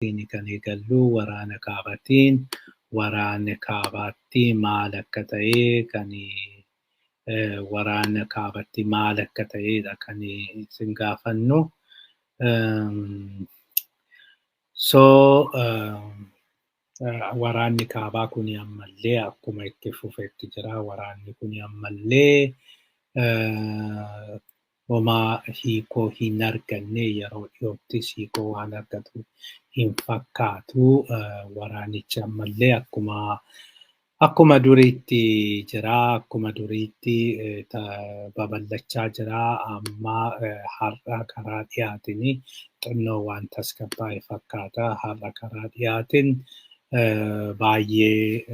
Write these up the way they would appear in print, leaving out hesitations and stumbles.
Kaabaatiin kan eegallu, waraana Kaabatiin. Waraana Kaabaatti maal akka ta'e kan waraana Kaabatti maal akka ta'edha kan isin gaafannu. So waraanni Kaabaa kun ammallee akkuma itti fufetti jira. Waraanni kun ammallee homaa hiikoo hin arganne, yeroo dhiyoottis hiikoo waan argatu hin fakkaatu. Waraanichi ammallee akkuma duriitti jira. Akkuma duriitti babal'achaa jira. Amma har'a karaa dhiyaatiin xinnoo waan tasgabbaa'e fakkaata. Har'a karaa dhiyaatiin baay'ee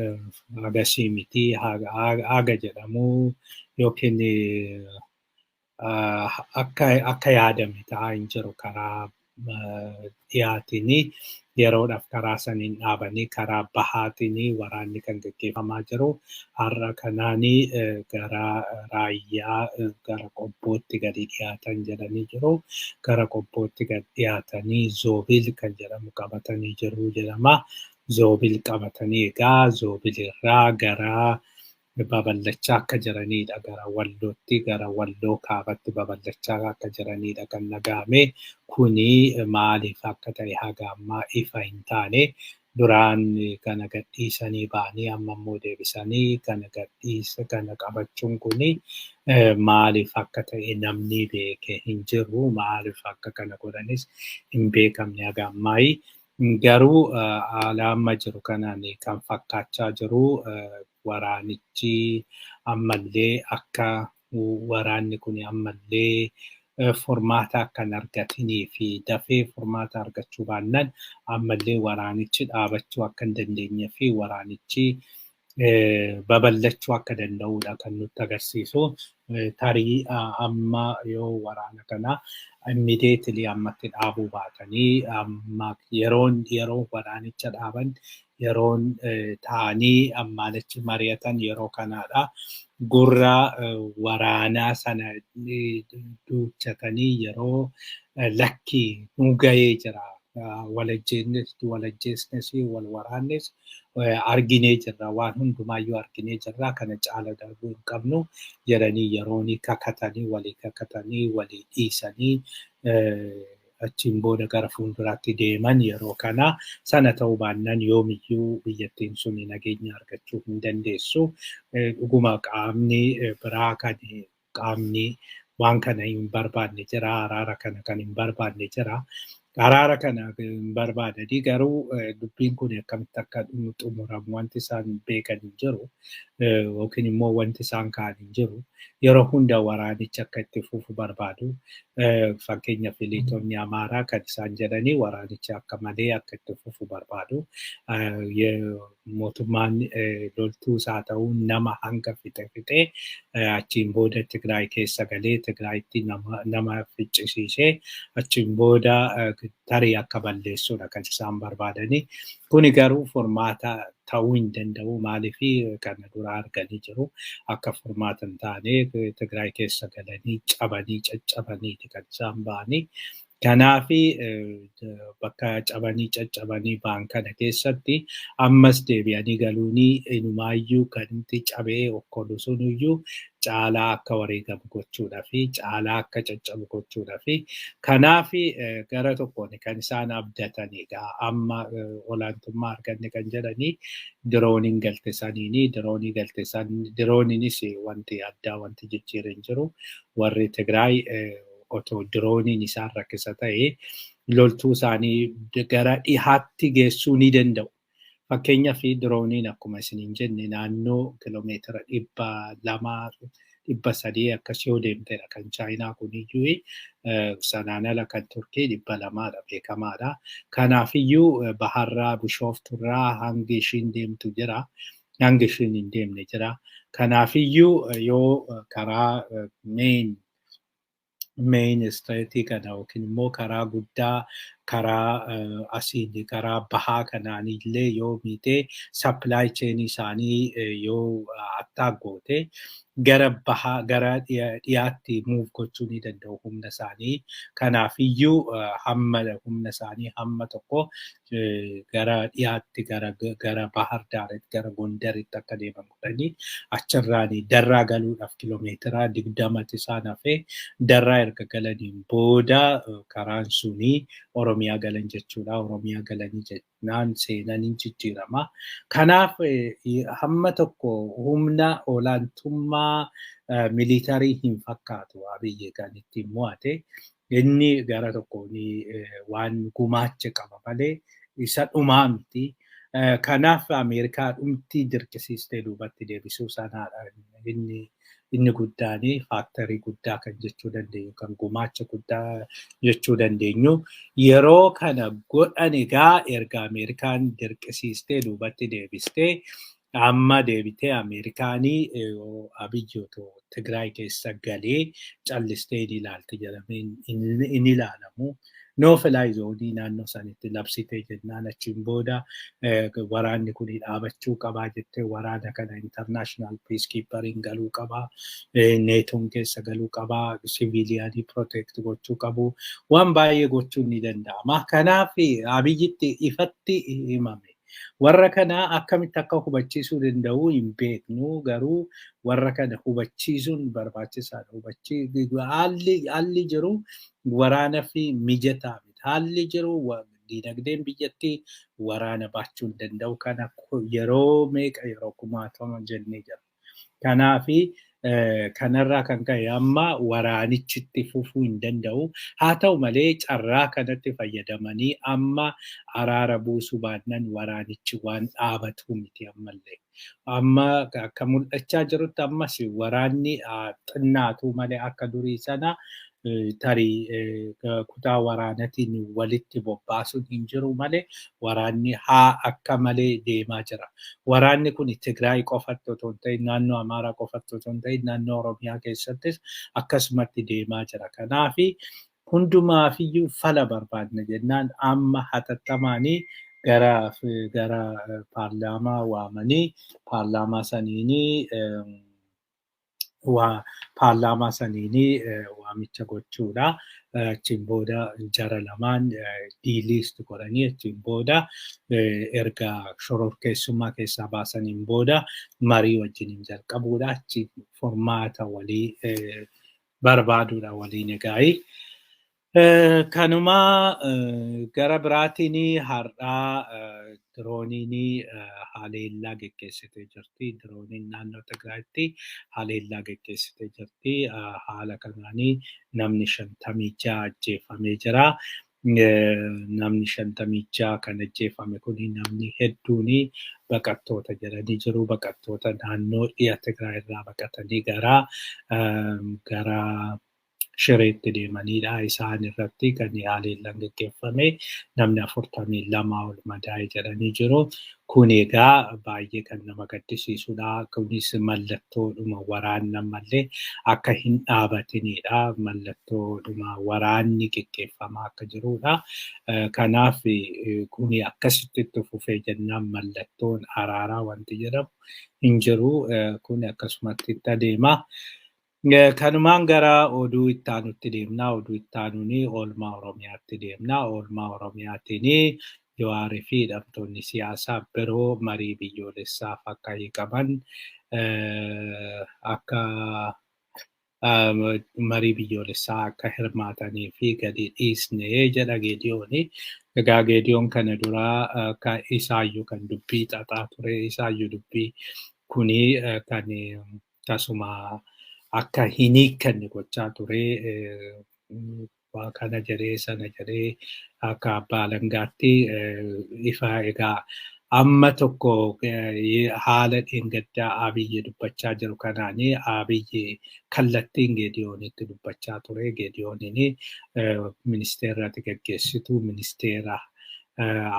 agasii miti haga jedhamu yookiin akka yaadame ta'aa hin jiru. Karaa dhiyaatiin yeroodhaaf karaa saniin dhaabanii karaa bahaatiin waraanni kan gaggeeffamaa jiru. Har'a kanaanii gara Raayyaa, gara Qobbootti gadi dhiyaatan jedhanii jiru. Gara Qobbootti gadi dhiyaatanii Zoobil kan jedhamu qabatanii jiru jedhama. Zoobil qabatanii egaa Zoobil irraa gara babal'achaa akka jiranidha. Gara Wallootti, gara Walloo Kaabatti babal'achaa akka jiranidha kan dhaga'ame. Kuni maaliif akka ta'e haga ammaa ifa hin taane. Duraan kana gadhiisanii ba'anii amma immoo deebisanii kana gadhiisa kana qabachuun kuni maaliif akka ta'e namni beeke hin jiru. Maaliif akka kana godhanis hin beekamne haga ammaayi. Garuu haala amma jiru kanaan kan fakkaachaa jiru waraanichi ammallee akka waraanni kun ammallee furmaata akka hin argatinii fi dafee furmaata argachuu baannaan ammallee waraanichi dhaabachuu akka hin dandeenyee fi waraanichi babal'achuu akka danda'udha kan nutti agarsiisu. Tarii amma yoo waraana kana immediately ammatti dhaabuu baatanii, amma yeroon waraanicha dhaaban, yeroon ta'anii ammaan achi mari'atan yeroo kanaadha. Gurra waraanaa sana duuchatanii yeroo lakkii nu gahee jira. Walajjeesnes, wal waraannes arginee jirra. Waan hundumaayyuu arginee jirra. Kana caala darbuu hin qabnu jedhanii yeroon kakatanii, walii kakatanii, walii dhiisanii achiin booda gara fuulduraatti deeman yeroo kana. Sana ta'uu baannaan yoomiyyuu biyyattiin sun nageenya argachuu hin dandeessu. Dhuguma qaamni biraa kan qaamni waan kana hin barbaanne jira. Araara kana kan hin barbaanne jira. Araara kana hin barbaadanii garuu dubbiin kun akkamitti akka xumuramu wanti isaan beekan hin jiru yookiin immoo wanti isaan ka'an hin jiru. Yeroo hunda waraanichi akka itti fufu barbaadu. Fakkeenyaaf eliitonni Amaaraa kan isaan jedhanii waraanichi akka malee akka itti fufu barbaadu. Mootummaan loltuus haa ta'u nama hanga fixe fixee achiin booda Tigraay keessa galee Tigraayitti nama ficcisiisee achiin booda tarii akka balleessudha kan isaan barbaadanii. Kuni garuu furmaata ta'uu hin danda'u. Maaliif? Kana dura arganii jiru. Akka furmaata hin taane Tigraay keessa galanii cabanii caccabaniiti kan isaan ba'anii. Kanaafi bakka cabanii caccabanii ba'an kana keessatti ammas deebi'anii galuunii inumaayyuu kan itti cabee okkolu suniyyuu caalaa akka wareegamu gochuudhaa fi caalaa akka caccabu gochuudhaa fi kanaafi gara tokkoon kan isaan abdatanii amma olaantummaa arganne kan jedhanii dirooniin galte saniini diroonii galte san. Dirooniinis wanti addaa wanti jijjiire hin jiru. Warri Tigraay otoo dirooniin isaan rakkisa ta'e loltuu isaanii gara dhihaatti geessuu ni danda'u. Fakkeenyaaf dirooniin akkuma isiniin jenne naannoo kiloomeetira 200, 300 akkas yoo deemtedha kan Chaayinaa kuniyyuu. Sanaan ala kan Turkii 200dha, beekamaadha. Kanaafiyyuu baharraa, Bishoofturraa hangi ishiin deemtu jira. Hangi ishiin hin deemne jira. Kanaafiyyuu yoo karaa main streetii kana yookiin immoo karaa guddaa Karaa asiin karaa bahaa kanaan illee yoo miite, supply chain isaanii yoo attack goote, gara bahaa gara dhiyaatti move gochuu ni danda'u humna isaanii. Kanaaf iyyuu hamma humna isaanii hamma tokko gara dhiyaatti, gara Bahar Daaritti, gara Gondaritti akka deeman godhanii, achirraanii Darraa galuudhaaf kiloomeetira 20tti isaan hafee, Darraa erga galaniin booda karaan sunii Oromiyaa galan jechuudha. Oromiyaa galanii jennaan seenanii jijjiirama. Kanaaf hamma tokko humna olaantummaa military hin fakkaatu Abiyyi kan ittiin mo'ate. Inni gara tokkoon waan gumaache qaba malee isa dhumaa miti. Kanaaf Ameerikaa dhumti dirqisiistee duubatti deebisuu sanaadha. Inni guddaani factor guddaa kan jechuu dandeenyu, kan gumaacha guddaa jechuu dandeenyu. Yeroo kana godhan egaa, erga Ameerikaan dirqisiistee duubatti deebistee, amma deebitee Ameerikaanii Abiyyi otoo Tigraay keessa galee callistee ni ilaalti jedhamee hin ilaalamu. No fly zone naannoo sanitti labsitee jennaan, achiin booda waraanni kun dhaabachuu qabaa jettee, waraana kana international peacekeeperiin galuu qabaa, NATOn keessa galuu qabaa, civilian protect gochuu qabu, waan baay'ee gochuun ni danda'ama. Kanaaf Abiyyitti ifatti himame. Warra kana akkamitti akka hubachiisuu danda'u hin beeknu, garuu warra kana hubachiisuun barbaachisaadha. Haalli jiru waraana fi mijataa miti. Haalli jiru diinagdeen biyyattii waraana baachuu hin danda'u. Kana yeroo meeqa, yeroo kumaatama jennee jira. Kanaafi kanarraa kan ka'e amma waraanichitti fufuu hin danda'u. Haa ta'u malee carraa kanatti fayyadamanii amma araara buusuu baannaan waraanichi waan dhaabatu miti ammallee. Amma akka mul'achaa jirutti ammas waraanni xinnaatu malee akka durii sana tarii kutaa waraanatiin walitti bobbaasuun hin jiru malee waraanni haa akka malee deemaa jira. Waraanni kun Tigraay qofatti otoo hin ta'in, naannoo Amaaraa qofatti otoo hin ta'in, naannoo Oromiyaa keessattis akkasumatti deemaa jira. Kanaafi hundumaafiyyuu fala barbaadna jennaan amma hatattamaanii gara paarlaamaa waamanii, paarlaamaa saniinii waamicha gochuudha. Achiin booda jara lamaan delist godhanii, achiin booda erga shororkeessummaa keessaa baasaniin booda marii wajjin jalqabuudha. Achiin furmaata walii barbaaduudha waliin egaayi. Kanuma gara biraatiin har'aa dirooniin haleellaa geggeessitee jirti. Dirooniin naannoo Tigraayitti haleellaa geggeessitee jirti. Haala kanaanii namni 56 ajjeefamee jira. Namni 56 kan ajjeefame kun namni hedduun baqattoota jedhanii jiru. Baqattoota naannoo dhiya Tigraay irraa baqatanii gara Shireetti deemanidha. Isaan irratti kan haleellaan geggeeffame, namni 42 ol madaa'e jedhanii jiru. Kun egaa baay'ee kan nama gaddisiisudha. Kunis mallattoodhuma waraanni ammallee akka hin dhaabatinidha. Mallattoodhuma waraanni geggeeffamaa akka jirudha. Kanaaf kuni akkasitti itti fufee jennaan mallattoon araaraa wanti jedhamu hin jiru. Kun akkasumatti itti adeema. Kanumaan gara oduu itti aanutti deemna. Oduu itti aanuun oolmaa Oromiyaatti deemna. Oolmaa Oromiyaatiin Jawaarii fi hidhamtoonni siyaasaa biroo marii biyyoolessaaf akka hiikaman, akka marii biyyoolessaa akka hirmaatanii fi gadi dhiisne jedha Geediyooni. Egaa Geediyoon kana duraa isaayyuu kan dubbii xaxaa ture, isaayyuu dubbii kuni kan tasuma akka hin hiikkanne gochaa ture. Kana jedhee sana jedhee akka abbaa alangaatti ifa. Egaa amma tokko haala dheengaddaa Abiyyi dubbachaa jiru kanaanii Abiyyi kallattiin Geediyoonitti dubbachaa ture. Geediyooniin ministeera ati gaggeessitu, ministeera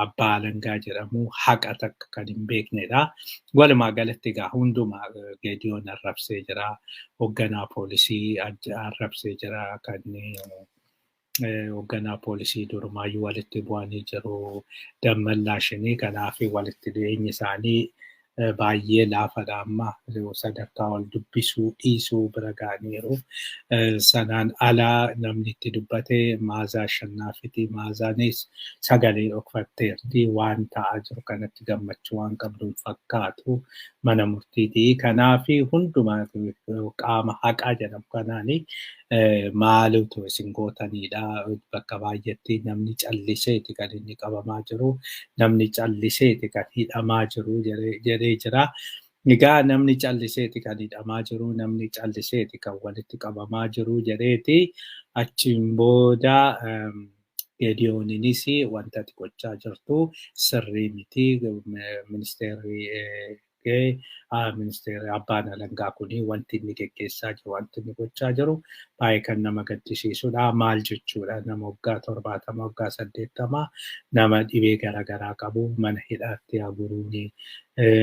abbaa alangaa jedhamu, haqa takka kan hin beeknedha. Walumaa galatti egaa hundumaa Geediyoon arrabsee jira. Hoogganaa poolisii arrabsee jira. Kan Hoogganaa poolisii durumaayyuu walitti bu'anii jiru. Dammallaashinii kanaaf walitti dhiyeenyi isaanii baay'ee laafadha amma sadarkaa wal dubbisuu dhiisuu bira ga'aniiru. Sanaan alaa namni itti dubbate Maazaa Ashannaafiti. Maazaanis sagalee dhokfatteerti, waan ta'aa jiru kanatti gammachuu waan qabdu hin fakkaatu mana murtiiti. Kanaaf hundumaa qaama haqaa jedhamu kanaani maalutu isin gootanidha. Bakka baay'eetti namni calliseeti kan inni qabamaa jiru. Namni calliseeti kan hidhamaa jiru jedhee jira. Egaa namni calliseeti kan hidhamaa jiru, namni calliseeti kan walitti qabamaa jiru jedheeti. Achiin booda Geediyooninis wanta ati gochaa jirtu sirrii miti. Ministeerri ministeerri abbaan alangaa kuni wanti inni geggeessaa jiru, wanti inni gochaa jiru baay'ee kan nama gaddisiisudha. Maal jechuudha, nama waggaa 70, waggaa 80, nama dhibee garaagaraa qabu mana hidhaatti haguruuni,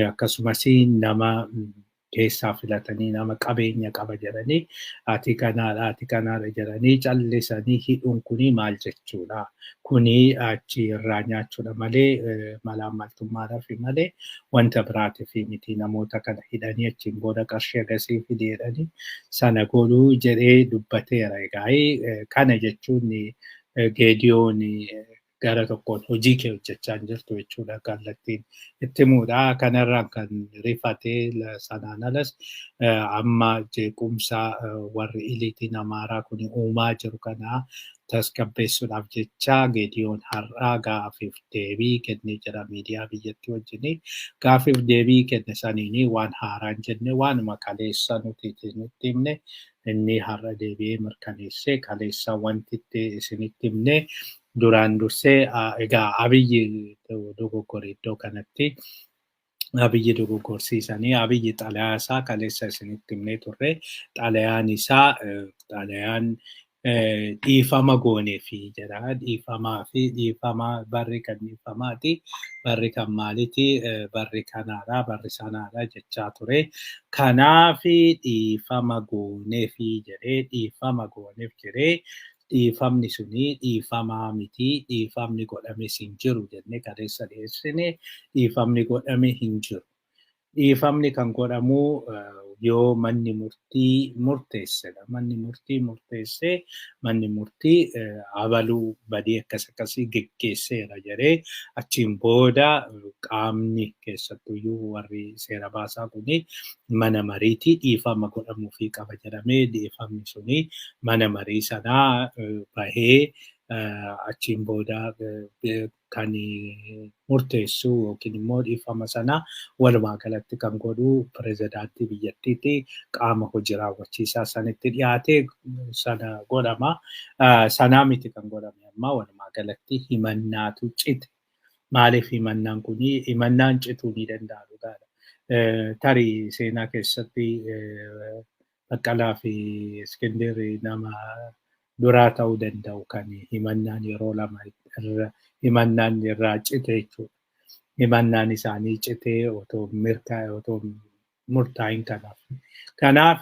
akkasumas nama keessaa filatanii nama qabeenya qaba jedhanii ati kanaadha, ati kanaadha jedhanii callisanii hidhuun kuni maal jechuudha? Kuni achi irraa nyaachuudha malee, malaammaltummaadhaaf malee wanta biraatiif miti. Namoota kana hidhanii achiin booda qarshii agasii fidi jedhanii sana godhuu jedhee dubbateera. Egaa kana jechuun Geediyoon gara tokkoon hojii kee hojjechaa hin jirtu jechuudha kallattiin itti himuudha. Kanarraan kan rifatee sanaan alas amma jeequmsa warri iliitiin Amaaraa kun uumaa jiru kana tasgabbeessuudhaaf jecha Geediyoon har'aa gaafiif deebii kennee jira miidiyaa biyyattii wajjin. Gaafiif deebii kenne saniin waan haaraan jenne, waanuma kaleessa nuti isinitti himne inni har'a deebi'ee mirkaneessee, kaleessa wanti isinitti himne duraan dursee. Egaa Abiyyi dogoggore iddoo kanatti. Abiyyi dogoggorsiisanii, Abiyyi xalayaa isaa kaleessa isinitti himnee turre, xalayaan isaa xalayaan dhiifama gooneefi jedha. Dhiifamaa fi dhiifama, barri kan dhiifamaati, barri kan maaliiti, barri kanaadha, barri sanaadha jechaa ture. Kanaafi dhiifama gooneefi jedhee, dhiifama gooneef jedhee, dhiifamni suni dhiifamaa miti, dhiifamni godhames hin jiru jennee kaleessa dhiyeessine. Dhiifamni godhame hin jiru. Dhiifamni kan godhamu yoo manni murtii murteessedha. Manni murtii murteessee, manni murtii abaluu badii akkas akkasii geggeesseera jedhee, achiin booda qaamni keessattuyyuu warri seera baasaa kuni mana mariitii dhiifama godhamuufii qaba jedhamee, dhiifamni suni mana marii sanaa bahee, achiin booda kan murteessu yookiin immoo dhiifama sana walumaa galatti kan godhu pirezidaantii biyyattiiti, qaama hojii raawwachiisaa sanitti dhiyaatee sana godhama. Sanaa miti kan godhame, amma walumaa galatti himannaatu cite. Maaliif himannaan kuni, himannaan cituu ni danda'a dhugaadha. Tarii seenaa keessatti Baqqalaa fi Iskindir nama duraa ta'uu danda'u kan himannaan yeroo lama irra himannaan irraa cite jechuudha. Himannaan isaanii citee otoo mirkaa'e, otoo murtaa'in kanaaf. Kanaaf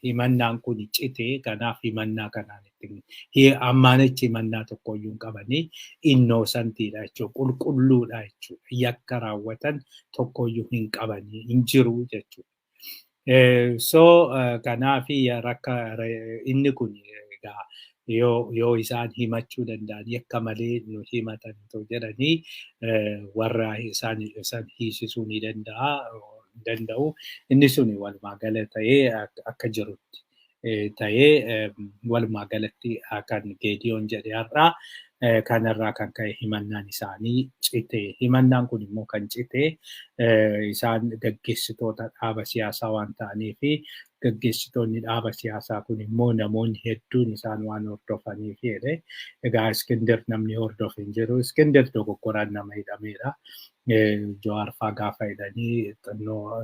himannaan kun cite, kanaaf himannaa kanaan ittiin ammaanichi himannaa tokkoyyuu hin qabanii, innosantiidha jechuudha. Qulqulluudha jechuudha. Yakka raawwatan tokkoyyuu hin qabanii, hin jiru jechuudha. So kanaaf rakka inni kun egaa yoo isaan himachuu danda'an, yakka malee nu himatan otoo jedhanii, warra isaan hiisisuu ni danda'a danda'u. Inni suni walumaa gala ta'ee akka jirutti ta'ee, walumaa galatti kan Geediyoon jedhe har'aa kanarraa kan ka'e himannaan isaanii cite. Himannaan kun immoo kan cite isaan gaggeessitoota dhaaba siyaasaa waan ta'anii fi gaggeessitoonni dhaaba siyaasaa kun immoo namoonni hedduun isaan waan hordofaniif jedhe. Egaa Iskindir namni hordofe hin jiru. Iskindir dogoggoraan nama hidhameedha. Jawaar fa'aa gaafa hidhanii xinnoo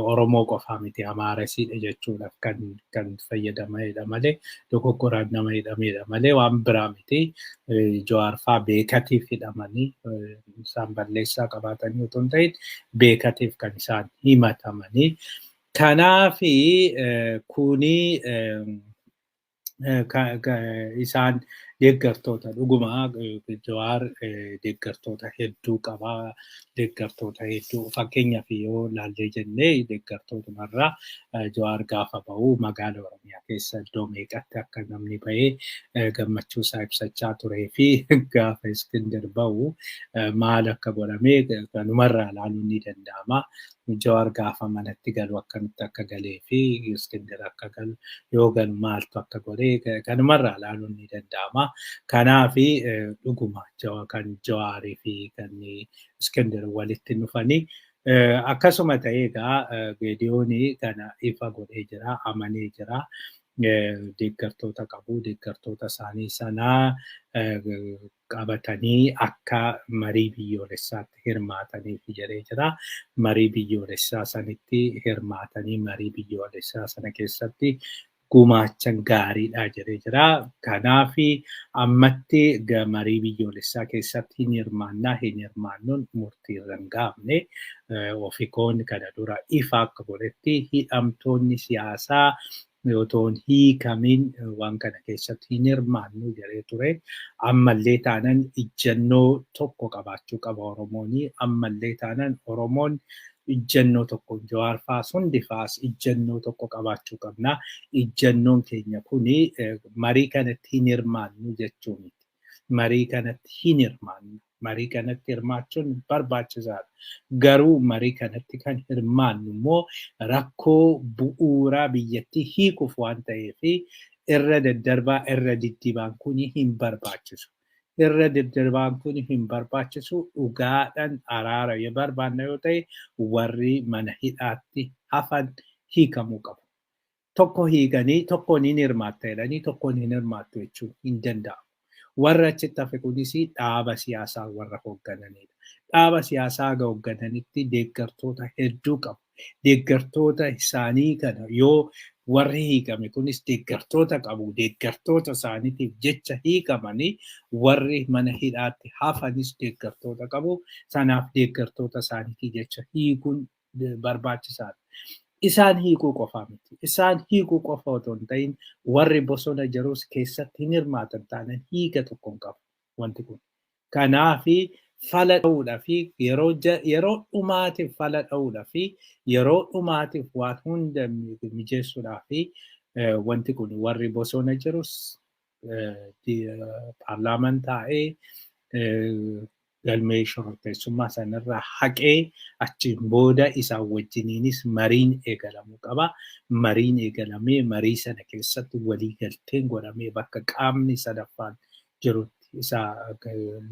Oromoo qofaa miti Amaarasiidha jechuudhaaf kan fayyadamanidha malee, dogoggoraan nama hidhamedha malee waan biraa miti. Jawaar fa'aa beekatiif hidhamanii, isaan balleessaa qabaatanii otoo hin ta'in beekatiif kan isaan himatamanii. Kanaafi kuni Isaan deeggartoota dhuguma Jawaar deeggartoota hedduu qabaa. Deeggartoota hedduu fakkeenyaaf yoo laallee jennee deeggartootumarraa Jawaar gaafa ba'u magaala Oromiyaa keessa iddoo meeqatti akka namni ba'ee gammachuu isaa ibsachaa turee fi gaafa Iskindir ba'u maal akka godhame kanumarraa ilaaluun ni danda'ama. Jawaar gaafa manatti galu akkamitti akka galee fi Iskindir akka galu yoo galu maaltu akka godhe kanumarraa ilaaluun ni danda'ama. Kanaafi dhuguma kan Jawaarii fi kan Iskindir walitti dhufanii akkasuma ta'ee egaa Geediyoonii kana ifa godhee jira, amanee jira. Deeggartoota qabu, deeggartoota isaanii sanaa qabatanii akka marii biyyoolessaatti hirmaataniif jedhee jira. Marii biyyoolessaa sanitti hirmaatanii marii biyyoolessaa sana keessatti gumaachan gaariidha jedhee jira. Kanaafi ammatti marii biyyoolessaa keessatti hin hirmaannaa hin hirmaannuun murtii irra hin gaafne. Ofikoon kana dura ifa akka godhetti hidhamtoonni siyaasaa otoo hin hiikamin waan kana keessatti hin hirmaannu jedhee ture. Ammallee taanan ijjannoo tokko qabaachuu qaba Oromooni. Ammallee taanan Oromoon ijjannoo tokko, Jawaar faas hundi faas ijjannoo tokko qabaachuu qabna. Ijjannoon keenya kuni marii kanatti hin hirmaannu jechuu miti. Marii kanatti hin hirmaannu. Marii kanatti hirmaachuun barbaachisaadha. Garuu marii kanatti kan hirmaannu immoo rakkoo bu'uuraa biyyattii hiikuuf waan ta'eef irra daddarbaa irra diddibaan kuni hin barbaachisu. Irra daddarbaan kun hin barbaachisu. Dhugaadhaan araara yoo barbaanna yoo ta'e warri mana hidhaatti hafan hiikamuu qabu. Tokko hiikanii tokkoon hin hirmaatta jedhanii tokkoon hin hirmaattu jechuun hin danda'amu. Warra achitti hafe kunis dhaaba siyaasaa warra hooggananidha. Dhaaba siyaasaa haga hooggananitti deeggartoota hedduu qabu. Deeggartoota isaanii kana yoo warri hiikame kunis deeggartoota qabu. Deeggartoota isaaniitiif jecha hiikamanii warri mana hidhaatti hafanis deeggartoota qabu. Sanaaf deeggartoota isaaniitiif jecha hiikuun barbaachisaadha. Isaan hiikuu qofaa miti. Isaan hiikuu qofa otoo hin ta'in warri bosona jirus keessatti hin hirmaatan taanaan hiika tokko hin qabu wanti kun. Kanaafi fala dha'uudhaa fi yeroo dhumaatiif fala dha'uudhaa fi yeroo dhumaatiif waan hunda mijeessuudhaa fi wanti kun warri bosona jirus paarlaamaan taa'ee galmee shororkeessummaa sanarraa haqee achiin booda isaan wajjiniinis mariin eegalamuu qaba. Mariin eegalamee marii sana keessatti waliigalteen godhamee bakka qaamni sadaffaan jirutti isa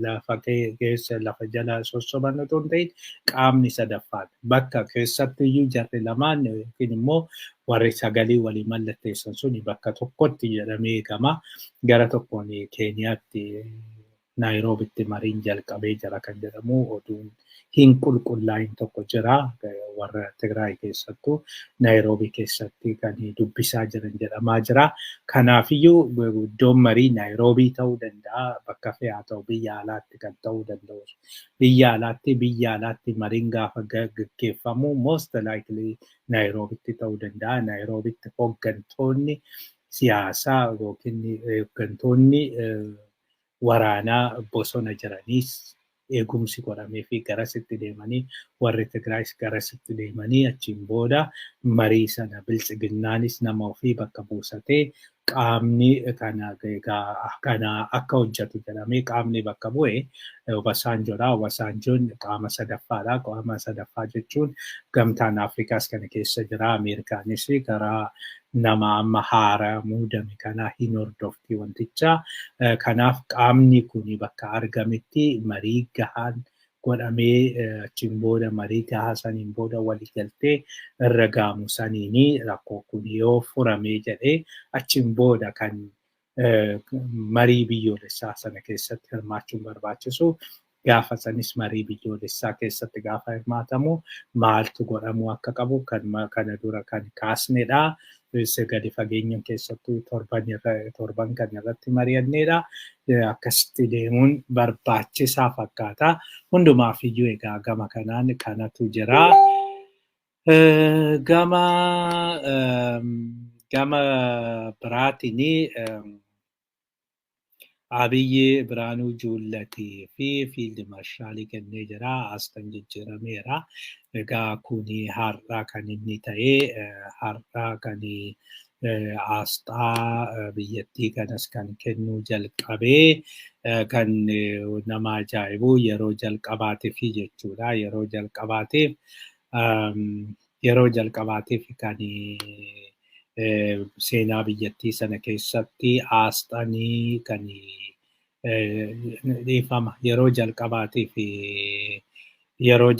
lafa keessa lafa jala sossoban otoo hin ta'in qaamni sadaffaan bakka keessatti iyyuu jarri lamaan yookiin immoo warri sagalee walii mallatteessan suni bakka tokkotti jedhamee eegama. Gara tokkoon Keeniyaatti Naayiroobitti mariin jalqabee jira kan jedhamu oduun hin qulqullaa'in tokko jira. Warra Tigraay keessattuu Naayiroobii keessatti kan dubbisaa jiran jedhamaa jira. Kanaafiyyuu iddoon marii Naayiroobii ta'uu danda'a. Bakka fe'aa ta'u biyya alaatti kan ta'uu danda'u. Biyya alaatti mariin gaafa gaggeeffamu most likely Naayiroobitti ta'uu danda'a. Naayiroobitti hooggantoonni siyaasaa yookiin hooggantoonni waraanaa bosona jiraniis eegumsi godhamee fi garasitti deemanii warri Tigraayis garasitti deemanii achiin booda marii sana biltsiginnaanis nama ofii bakka buusatee qaamni kana kana akka hojjetu jedhamee qaamni bakka bu'e Obasanjoodha. Obasanjoon qaama sadaffaadha. Qaama sadaffaa jechuun gamtaan Afrikaas kana keessa jira. Ameerikaanis karaa nama amma haaraa muudame kanaa hin hordofti wanticha. Kanaaf qaamni kun bakka argametti marii gahaan godhamee achiin booda marii gahaa saniin booda waliigaltee irra gaamu saniini rakkoo kun yoo furamee jedhee achiin booda kan marii biyyoolessaa sana keessatti hirmaachuun barbaachisu. Gaafa sanis marii biyyoolessaa keessatti gaafa hirmaatamu maaltu godhamuu akka qabu kan kana dura kan kaasnedha. Gadi fageenyan keessattuu torban kan irratti mari'annedha. Akkasitti deemuun barbaachisaa fakkaata. Hundumaaf iyyuu egaa gama kanaan kanatu jira. Gama Gama biraatiin Abiyyi Biraanuu Juullatii fi Fiild Marshaalii kennee jira. Asxaan jijjiirameera. Egaa kuni har'a kan inni ta'e, har'a kan asxaa biyyattii kanas kan kennuu jalqabee, kan nama ajaa'ibu yeroo jalqabaatiif jechuudha. Yeroo jalqabaatiif kan seenaa biyyattii sana keessatti asxaanii kan dhiifama, yeroo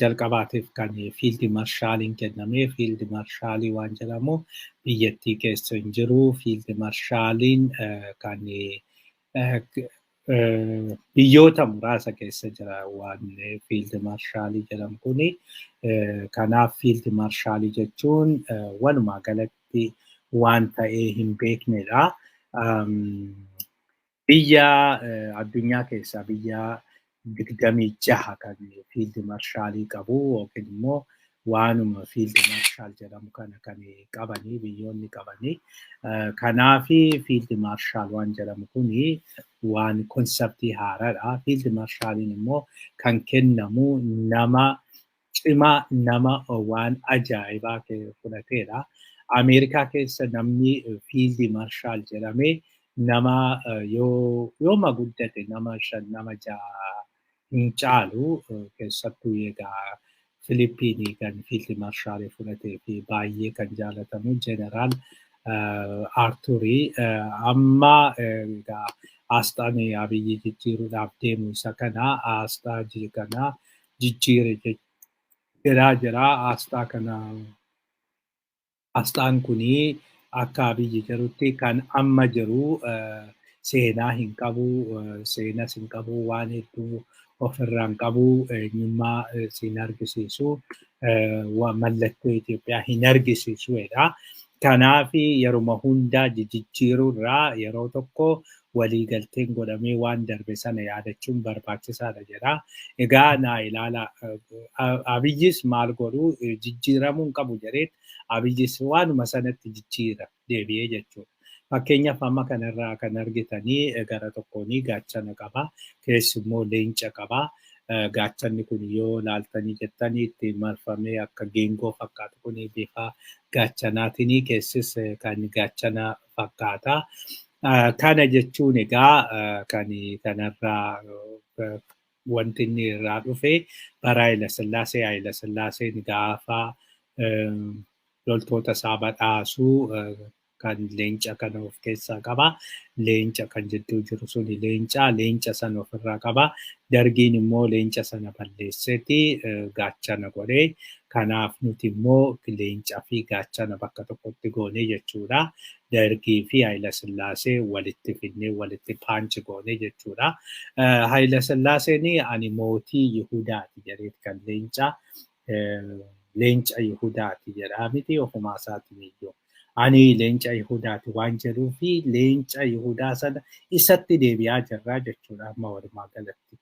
jalqabaatiif kan fiild marshaaliin kenname. Fiild marshaalii waan jedhamu biyyattii keessa hin jiru. Fiild marshaaliin kan biyyoota muraasa keessa jira waan fiild marshaalii jedhamu kuni. Kanaaf fiild marshaalii jechuun walumaa galatti waan ta'ee hin beeknedha. Biyya addunyaa keessaa biyya 26 kan fiild marshaalii qabu yookiin immoo waanuma fiild marshal jedhamu kana kan qabanii, biyyoonni qabanii. Kanaafi fiild marshal waan jedhamu kuni waan concept haaraadha. Fiild marshaaliin immoo kan kennamu nama cimaa, nama waan ajaa'ibaa fudhateedha. Ameerikaa keessa namni fiild marshal jedhamee nama yoo yooma guddate nama shan, nama ja'a hin caalu. Keessattuu egaa Filiippiinii kan fiild marshaalii fudhatee fi baay'ee kan jaalatamu Jeneraal Arturii. Amma egaa asxaan Abiyyi jijjiiruudhaaf deemu isa kana, asxaa kana jijjiire jedhaa jira. Asxaa kana, asxaan kunii akka Abiyyi jedhutti kan amma jiru seenaa hin qabu, seenas hin qabu, waan hedduu ofirraa hin qabu, eenyummaa siin argisiisu, mallattoo Itoophiyaa hin argisiisuudha. Kanaaf yeruma hundaa jijjiiruurraa yeroo tokko waliigalteen godhamee waan darbe sana yaadachuun barbaachisaadha jedha. Egaa naa ilaala, Abiyyis maal godhu, jijjiiramuu hin qabu jedhee Abiyyis waanuma sanatti jijjiira deebi'ee jechuudha. Fakkeenyaaf amma kanarraa kan argitanii gara tokkoonii gaachana qaba. Keessi immoo leenca qaba. Gaachanni kun yoo laaltanii jettanii itti marfamee akka geengoo fakkaatu kun bifa gaachanaatiin, keessis kan gaachana fakkaata. Kana jechuun egaa kan kanarraa wanti inni irraa dhufe bara Haayila Sillaasee, Haayila Sillaaseen gaafa loltoota isaa badhaasuu kan leenca kana of keessaa qaba. Leenca kan jidduu jiru suni leenca, leenca sana ofirraa qaba. Dargiin immoo leenca sana balleesseeti gaachana godhee. Kanaaf nuti immoo leencaa fi gaachana bakka tokkotti goone jechuudha. Dargii fi Haayila Sillaasee walitti fidnee walitti paanchi goone jechuudha. Haayila Sillaaseen "Ani mootii Yihudaati" jedheet kan leenca Yihudaati jedhaa miti ofumaa isaatiin iyyuu. "Ani leenca Yihudaati" waan jedhuu fi leenca Yihudaa sana isatti deebi'aa jirraa jechuudha amma walumaa galatti.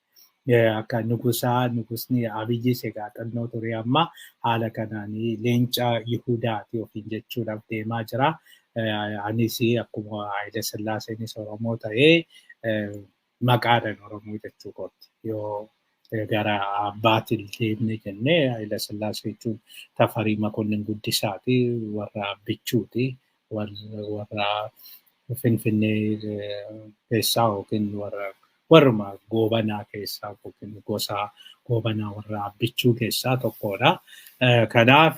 Akka nugusaa, nugusni Abiyyis egaa xinnoo ture, amma haala kanaan leenca Yihudaati ofiin jechuudhaaf deemaa jira. Anis akkuma Haayile Sillaaseenis Oromoo ta'ee maqaadhaan Oromoo jechuu kooti. Yoo gara abbaatiin deemne jennee, Haayile Sillaasee jechuun Tafarii Makonnin Guddisaati, warra Bichuuti, warra Finfinnee keessaa yookiin warra warruma Goobanaa keessaa yookiin gosa Goobanaa warra Bichuu keessaa tokkodha. Kanaaf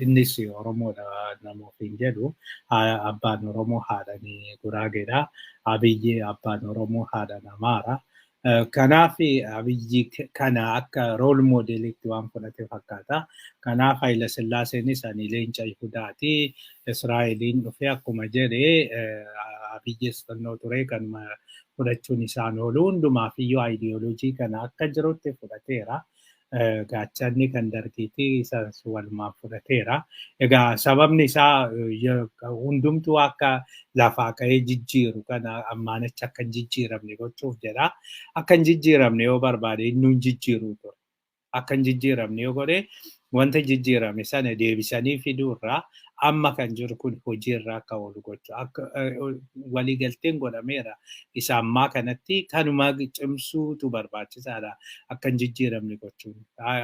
innis Oromoodha nama ofiin jedhu. Abbaan Oromoo, haadhaan Guraageedha. Abiyyi abbaan Oromoo, haadhaan Amaara. Kanaaf Abiyyi kana akka role modelitti waan fudhate fakkaata. Kanaaf Haayila Sillaaseenis "Ani leenca Yihudaati. Israa'eliin dhufe" akkuma jedhe, Abiyyis xinnoo ture kanuma fudhachuun isaan oolu. Hundumaaf iyyuu aayidiyooloojii kana akka jirutti fudhateera. Gaachanni kan dargiiti isas walumaan fudhateera. Egaa sababni isaa hundumtuu akka lafaa ka'ee jijjiiru kana ammaanicha akka hin jijjiiramne gochuuf jedha. Akka hin jijjiiramne yoo barbaade inni hin jijjiiru ture. Akka hin jijjiiramne yoo godhe, wanta jijjiirame sana deebisanii fiduurraa Amma kan jiru kun hojiirra akka oolu gochuu akka waliigalteen godhameera. Isa ammaa kanatti kanuma cimsuutu barbaachisaadha, akka hin jijjiiramne gochuun.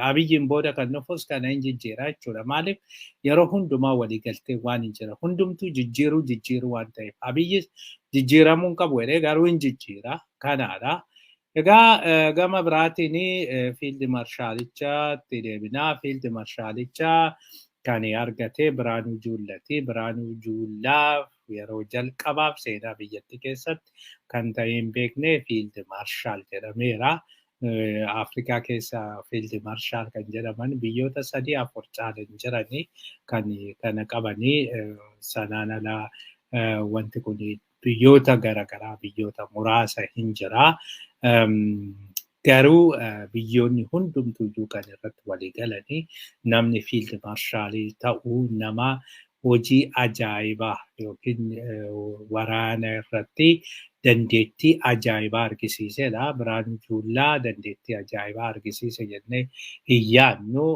Abiyyiin booda kan dhufus kana hin jijjiira jechuudha. Maaliif? Yeroo hundumaa waliigalteen waan hin jira. Hundumtuu jijjiiruu jijjiiruu waan ta'eef. Abiyyis jijjiiramuu hin qabu jedhee, garuu hin jijjiira. Kanaadha. Egaa gama biraatiin fiild marshaalichaatti deebinaa. Fiild marshaalicha kan argate Biraanuu Juullati. Biraanuu Juullaa yeroo jalqabaaf seenaa biyyattii keessatti kan ta'e hin beekne fiild marshal jedhameera. Afrikaa keessa fiild marshal kan jedhaman biyyoota sadii afur caalan jiranii kan kana qabanii. Sanaan alaa wanti kun biyyoota garaagaraa, biyyoota muraasa hin jiraa. Garuu biyyoonni hundumtuyyuu kan irratti walii galanii namni fiild maarshaalii ta'uu nama hojii ajaa'ibaa yookiin waraana irratti dandeettii ajaa'ibaa argisiisedha. Biraanuu Juullaa dandeettii ajaa'ibaa argisiise jennee hin yaadnu.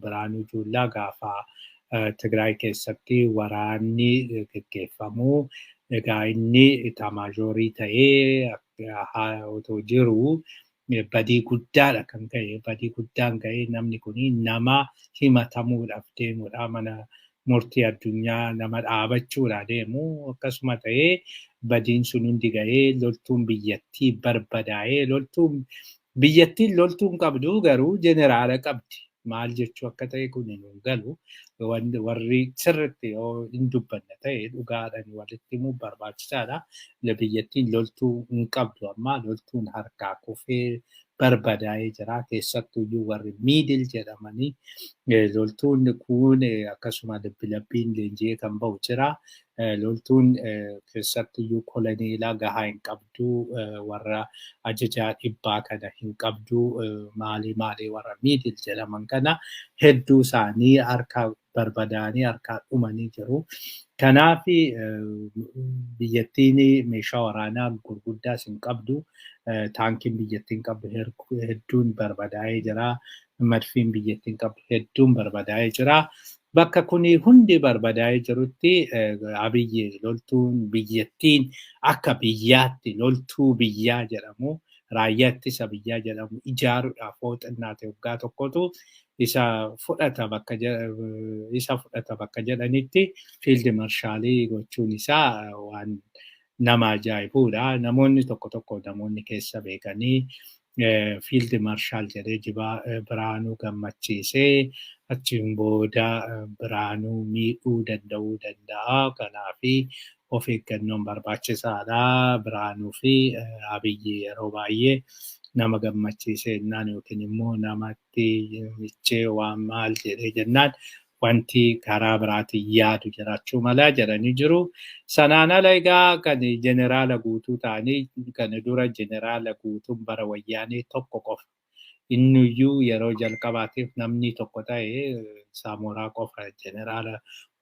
Biraanuu Juullaa gaafa Tigraay keessatti waraanni geggeeffamu, egaa inni itaamaajorii ta'ee otoo jiruu badii guddaadha kan ga'e. Badii guddaan ga'e, namni kun nama himatamuudhaaf deemudha. Mana murtii addunyaa nama dhaabachuudha deemu. Akkasuma ta'ee badiin sun hundi ga'ee, loltuun biyyattii barbadaa'ee, loltuun biyyattiin loltuun qabdu garuu jeneraala qabdi. Maal jechuu akka ta'e kun hin galu. Warri sirriitti yoo hin dubbanne ta'e dhugaadhaan walitti himuu barbaachisaadha. Biyyattiin loltuu hin qabdu amma, loltuun harkaa kufee barbadaa'ee jira. Keessattuyyuu warri miidil jedhamanii loltuun kun akkasuma labbi labbiin leenji'ee kan bahu jira. Loltuun keessattuyyuu koloneelaa gahaa hin qabdu, warra ajajaa dhibbaa kana hin qabdu, maalii maalii warra miidil jedhaman kana hedduu isaanii harka barbadaa'anii harkaa dhumanii jiru. Kanaaf biyyattiin meeshaa waraanaa gurguddaas hin qabdu. Taankiin biyyattiin qabdu hedduun barbadaa'ee jira. Madfiin biyyattiin qabdu hedduun barbadaa'ee jira. Bakka kuni hundi barbadaa'ee jirutti Abiyyi loltuun biyyattiin akka biyyaatti loltuu biyyaa jedhamu, raayyaa ittisa biyyaa jedhamu ijaaruudhaaf hoo xinnaate waggaa tokkotu isa fudhata bakka jedhanitti fiild marshaalii gochuun isaa waan nama ajaa'ibudha. Namoonni tokko tokko, namoonni keessa beekanii, fiild marshal jedhee jibaa Biraanuu gammachiisee achiin booda Biraanuu miidhuu danda'uu danda'a. Kanaafi of eeggannoon barbaachisaadha. Biraanuu fi Abiyyi yeroo baay'ee nama gammachiisee jennaan yookiin immoo namatti michee waan maal jedhee jennaan wanti karaa biraatiin yaadu jiraachuu mala jedhanii jiru. Sanaan ala egaa kan jeneraala guutuu ta'anii, kan dura jeneraala guutuun bara Wayyaanee tokko qofa. Inniyyuu yeroo jalqabaatiif namni tokko ta'e, Saamoraa qofa jeneraala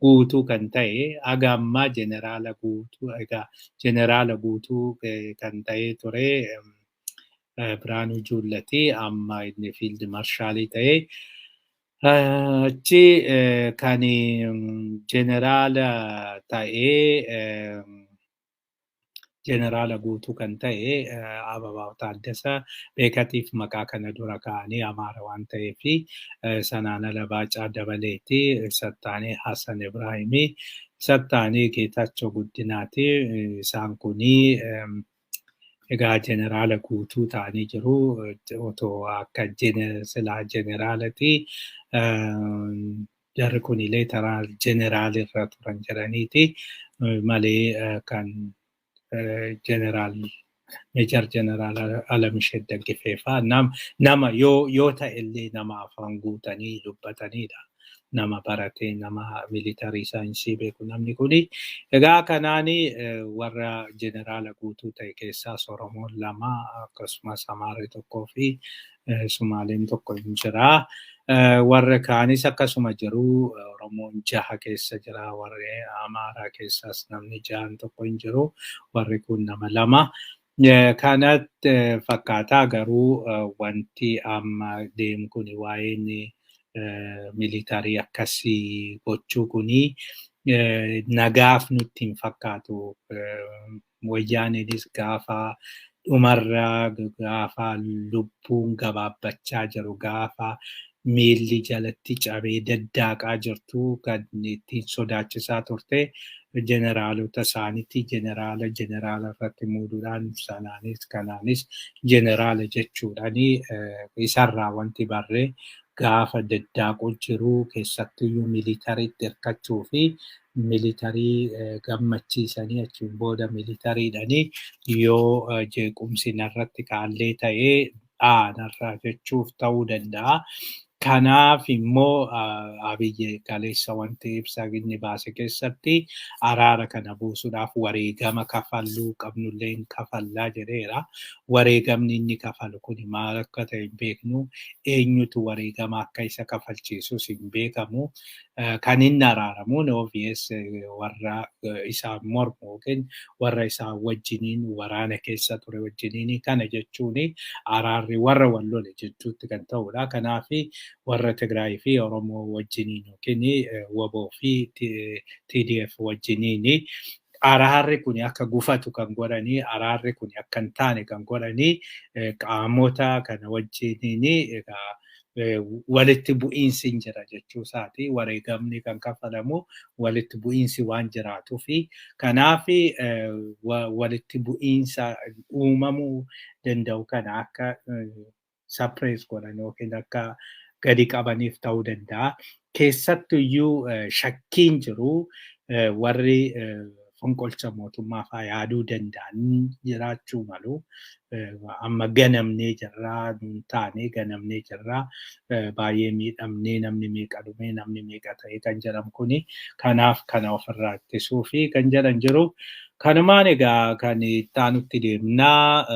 guutuu kan ta'e. Haga ammaa jeneraala guutuu, egaa jeneraala guutuu kan ta'e ture Biraanuu Juullati, amma inni fiild marshaalii ta'e. Achi kan jeneraala ta'ee, jeneraala guutuu kan ta'e Ababaw Taaddasaa beekatiif maqaa kana dura ka'anii Amaara waan ta'eef. Sanaan ala Baacaa Dabaleeti, Sattaanii Hassan Ibraahimii, Sattaanii Geetaachoo Guddinaati. Isaan kunii egaa jeneraala guutuu ta'anii jiru. Otoo akka silaa jeneraalati jarri kun leetaraal jeneraal irra turan jedhaniiti malee kan jeneraal meejar jeneraal Alamsheet Daggifee fa'aa nama yoo ta'e illee nama afaan guutanii dubbatanidha. Nama baratee, nama military science beeku namni kuni. Egaa kanaani warra jeneraala guutuu ta'e keessaas Oromoon lama, akkasumas Amaarri tokkoo fi Sumaaleen tokko hin jira. Warra kaanis akkasuma jiru. Oromoon jaha keessa jira. Warri Amaaraa keessaas namni jahan tokko hin jiru. Warri kun nama lama. Kanatti fakkaataa garuu wanti amma deemu kun waa'een Military akkasii gochuu kuni nagaaf nutti hin fakkaatu. Wayyaaneenis gaafa dhumarraa, gaafa lubbuun gabaabbachaa jiru, gaafa miilli jalatti cabee daddaaqaa jirtu kan ittiin sodaachisaa turte jeneraalota isaaniitti jeneraala jeneraala irratti muuduudhaan, sanaanis kanaanis jeneraala jechuudhaani isarraa wanti barree gaafa daddaaquu jiru keessattuyyuu militariitti hirkachuu fi military gammachiisanii achiin booda militarydhanii yoo jeequmsi narratti kaallee ta'ee dhaanarraa jechuuf ta'uu danda'a. Kanaaf immoo Abiyyi kaleessa wanti ibsa inni baase keessatti araara kana buusuudhaaf wareegama kafalluu qabnullee hin kafallaa jedheera. Wareegamni inni kafalu kun maal akka ta'e hin beeknu. Eenyutu wareegama akka isa kafalchiisus hin beekamu. Kan inni araaramuun obvious warra isaan mormu yookiin warra isaan wajjiniin waraana keessa ture wajjiniin. Kana jechuun araarri warra wal lole jechuutti kan ta'udha. Kanaaf warra Tigraay fi Oromoo wajjiniin yookiin WBO fi TDF wajjiniin araarri kun akka gufatu kan godhanii, araarri kun akka hin taane kan godhanii, qaamota kana wajjiniin egaa walitti bu'iinsi hin jira jechuu isaati. Wareegamni kan kafalamu walitti bu'iinsi waan jiraatuu fi kanaaf walitti bu'iinsa uumamuu danda'u kana akka suppress godhan yookiin akka gadi qabaniif ta'uu danda'a. Keessattuyyuu shakkiin jiru warri fonqolcha mootummaa fa'aa yaaduu danda'an jiraachuu malu. Amma ganamnee jirraa, nuun taane ganamnee jirraa, baay'ee miidhamnee, namni meeqa dhumee, namni meeqa ta'e kan jedhamu kuni, kanaaf kana ofirraa ittisuu fi kan jedhan jiru. Kanumaan egaa kan itti aanutti deemnaa.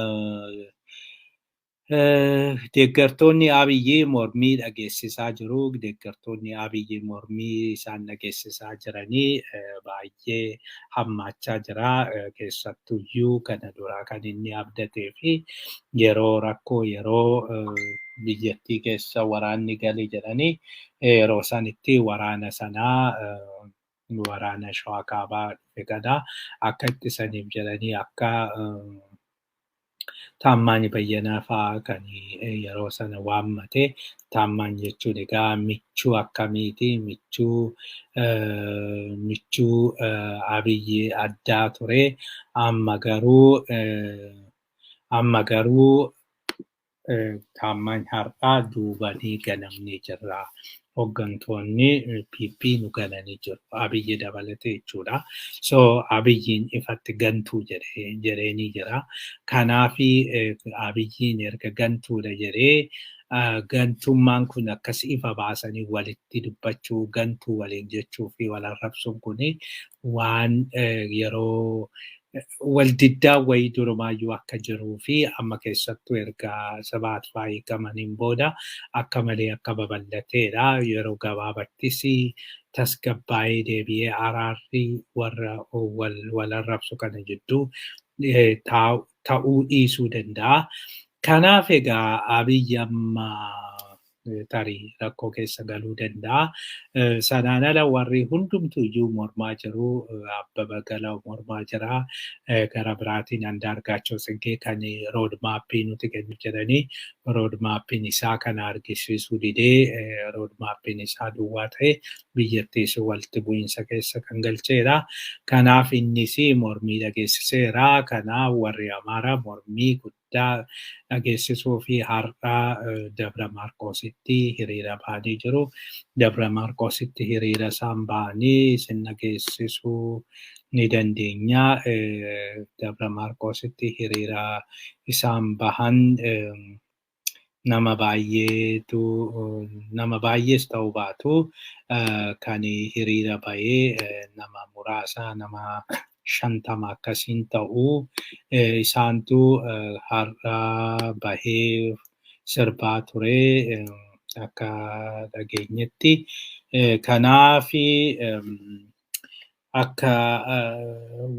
Deeggartoonni Abiyyi mormii dhageessisaa jiru. Deeggartoonni Abiyyi mormii isaan dhageessisaa jiranii baay'ee hammaachaa jira. Keessattuyyuu kana duraa kan inni abdatee fi yeroo rakkoo, yeroo biyyattii keessa waraanni gale jedhanii, yeroo sanitti waraana sanaa, waraana Shawaa Kaabaa dhufe kana akka ittisaniif jedhanii akka Taammaany Bayyanaa fa'aa kan yeroo sana waammate. Taammaany jechuun egaa michuu akkamiiti? Michuu Abiyyi addaa ture. Amma garuu Taammaany har'aa duubanii ganamnee jirra. Hooggantoonni PP nu gananii jiru. Abiyyi dabalatee jechuudha. So Abiyyiin ifatti gantuu jedheenii jira. Kanaafi Abiyyiin erga gantuudha jedhee, gantummaan kun akkas ifa baasanii walitti dubbachuu, gantuu waliin jechuu fi wal arrabsuun kuni waan yeroo waldiddaa wayii durumaayyuu akka jiruu fi amma keessattuu erga Sabaat fa'aa hiikamaniin booda akka malee akka babal'ateedha. Yeroo gabaabattis tasgabbaa'ee deebi'ee araarri warra wal arrabsu kana jidduu ta'uu dhiisuu danda'a. Kanaaf egaa Abiyyi amma tarii rakkoo keessa galuu danda'a. Sanaan ala warri hundumtuu iyyuu mormaa jiru. Abbaba Galaa mormaa jira. Gara biraatiin Andaargaachoo Tsiggee kan road mapii nuti kennu jedhanii, road mapiin isaa kana argisiisuu didee, road mapiin isaa duwwaa ta'e biyyattiis walitti bu'iinsa keessa kan galcheedha. Kanaaf innis mormii dhageessiseera. Kanaaf warri Amaaraa mormii guddaa dhageessisuu fi har'a Dabra Maarqoositti hiriira ba'anii jiru. Dabra Maarqoositti hiriira isaan ba'anii isin dhageessisuu ni dandeenya. Dabra Maarqoositti hiriira isaan bahan nama baay'eetu, nama baay'ees ta'uu baatu, kan hiriira bahee nama muraasa, nama 50 akkasiin ta'u, isaantu har'a bahee sirbaa ture akka dhageenyetti. Kanaaf akka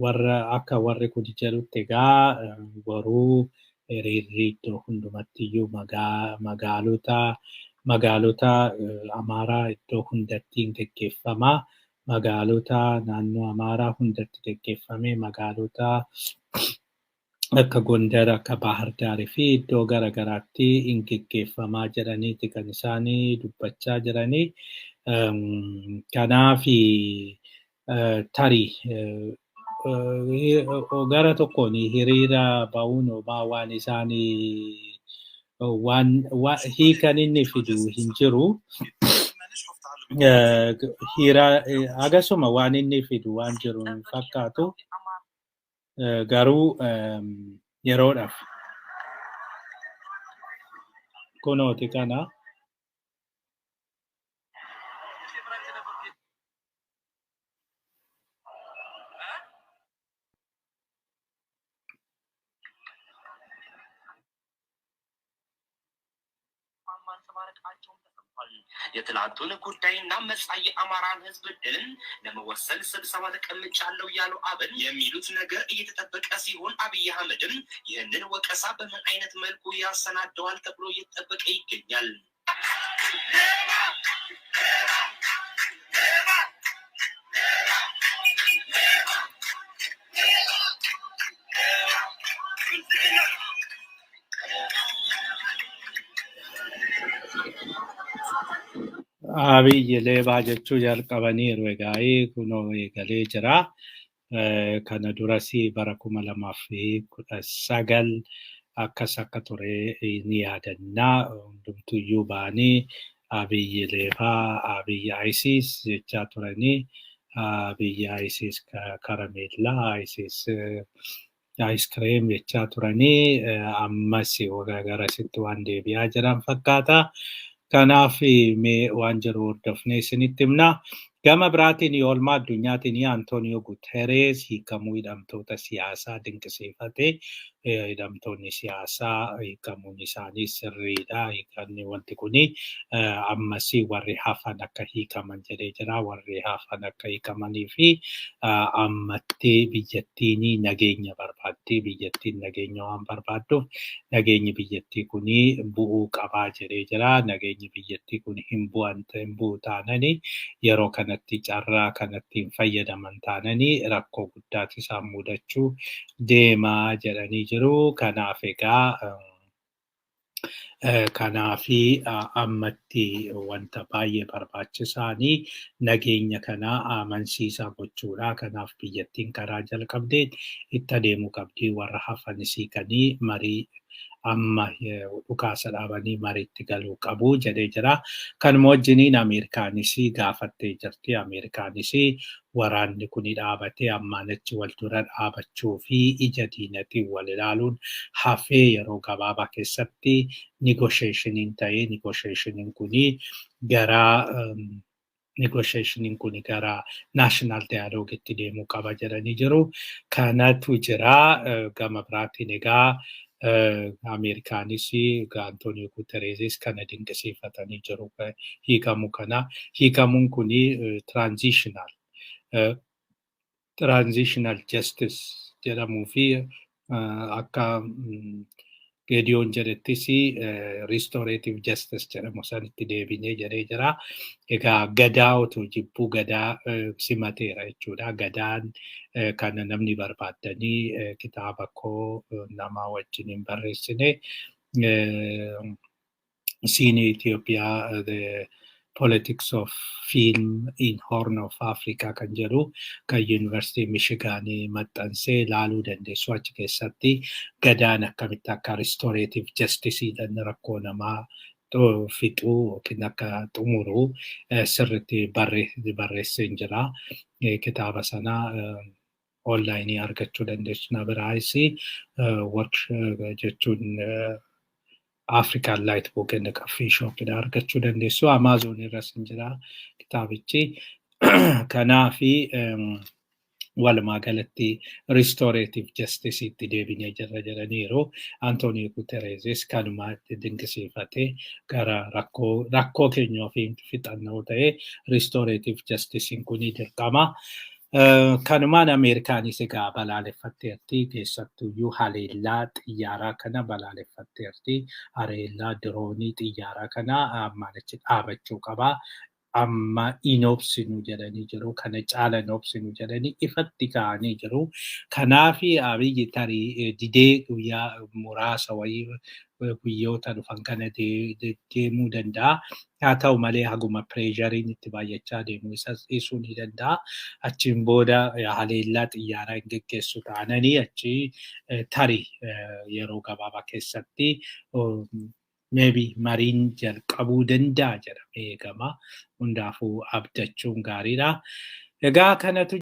warra akka warri kun jedhutti egaa boruu hiriirri iddoo hundumatti iyyuu magaalota Magaalota Amaaraa iddoo hundatti hin geggeeffamaa. Magaalota naannoo Amaaraa hundatti geggeeffamee magaalota akka Gondar, akka Bahar Daarii fi iddoo garaagaraatti hin geggeeffamaa jedhaniiti kan isaanii dubbachaa jiranii. Kanaaf tarii gara tokkoon hiriira ba'uun homaa waan isaanii waan hiikan inni fidu hin jiru. Akkasuma waan inni fidu waan jiru hin fakkaatu. Garuu yeroodhaaf kunooti kana. የትላንቱን ጉዳይና መጻኢ የአማራን ህዝብ ዕድልን ለመወሰን ስብሰባ ተቀምጫለሁ ያሉ አብን የሚሉት ነገር እየተጠበቀ ሲሆን አብይ አህመድም ይህንን ወቀሳ በምን አይነት መልኩ ያሰናደዋል ተብሎ እየተጠበቀ ይገኛል። Abiyyi leebaa jechuu jalqabaniiru egaa kunoo eegalee jira. Kana duras bara 2019 akkas akka ture ni yaadannaa. Hundumtuyyuu ba'anii Abiyyi leebaa, Abiyyi ISIS jechaa turanii, Abiyyi ISIS karameellaa, ISIS ice jechaa turanii ammas garasitti waan deebi'aa jiran fakkaata. Kanaaf mee waan jiru hordofnee isinitti himna. Gama biraatiin oolmaa addunyaatiin Antooniyoo Guterres hiikamuu hidhamtoota siyaasaa dinqisiifate. Hidhamtoonni siyaasaa hiikamuun isaanii sirriidha. Hiikamni wanti kuni ammas warri hafan akka hiikaman jedhee jira. Warri hafan akka hiikamanii fi ammatti biyyattiin nageenya barbaaddi. Biyyattiin nageenya waan barbaadduuf nageenyi biyyattii kuni bu'uu qabaa jedhee jira. Nageenyi biyyattii kun hin bu'an hin bu'u taananii yeroo kanatti carraa kanatti hin fayyadaman taananii rakkoo guddaatu isaan mudachuu deemaa jedhanii jiru. Kanaaf egaa kanaafi ammatti wanta baay'ee barbaachisaanii nageenya kana amansiisaa gochuudha. Kanaaf biyyattiin karaa jalqabdee itti adeemuu qabdi. Warra hafan hiikanii marii amma dhukaasa dhaabanii mariitti galuu qabu jedhee jira. Kanuma wajjiniin Ameerikaanis gaafattee jirti. Ameerikaanis waraanni kun dhaabatee ammaan achi wal dura dhaabachuu fi ija diinatiin wal ilaaluun hafee yeroo gabaabaa keessatti negotiationiin ta'ee negotiationiin kun gara national dialogue deemuu qaba jedhanii jiru. Kanatu jira. Gama biraatiin egaa Ameerikaanis Antooniyoo Guterreesis kana dinqisiifatanii jiru hiikamuu kana. Hiikamuun kuni transitional justice jedhamuu fi akka Geediyoon jedhettis restorative justice jedhamu sanitti deebinee jedhee jira. Egaa gadaa otoo jibbuu gadaa simateera jechuudha. Gadaan kana namni barbaaddanii kitaaba koo nama wajjin hin barreessine Cine Itoophiyaa, The Politics of Film in Horn of Africa kan jedhu kan Yuunivarsiitii Michigaanii maxxansee ilaaluu dandeessu. Achi keessatti gadaan akkamitti akka restorative justiceedhaan rakkoo namaa fixuu yookiin akka xumuru sirriitti barreessee jira. Kitaaba sana onlaayinii argachuu dandeessu. Na biraayis work jechuun African Light Book and Coffee Shop argachuu dandeessu. Amazon irras hin jira kitaabichi. Kanaafi walumaa galatti restorative justice itti deebinee jirra jedhaniiru. Antoonii Guterreesis kanuma dinqisiifatee gara rakkoo keenya ofii fixannoo ta'e restorative justice kuni dirqama. Kanumaan Ameerikaanis egaa balaaleffatteerti. Keessattuyyuu haleellaa xiyyaaraa kana balaaleffatteerti. Haleellaa diroonii xiyyaaraa kana ammaan achi dhaabachuu qabaa. Amma hin obsinu jedhanii jiru. Kana caala hin obsinu jedhanii ifatti ka'anii jiru. Kanaaf Abiyyi tarii didee guyyaa muraasa wayii, guyyoota dhufan kana deemuu danda'a. Haa ta'u malee, haguma pressureiin itti baay'achaa deemu isas dhiisuu ni danda'a. Achiin booda haleellaa xiyyaaraa hin geggeessu taananii achi tarii yeroo gabaabaa keessatti maybe mariin jalqabuu danda'a jedhamee eegama. Hundaafuu abdachuun gaariidha. Egaa kanatu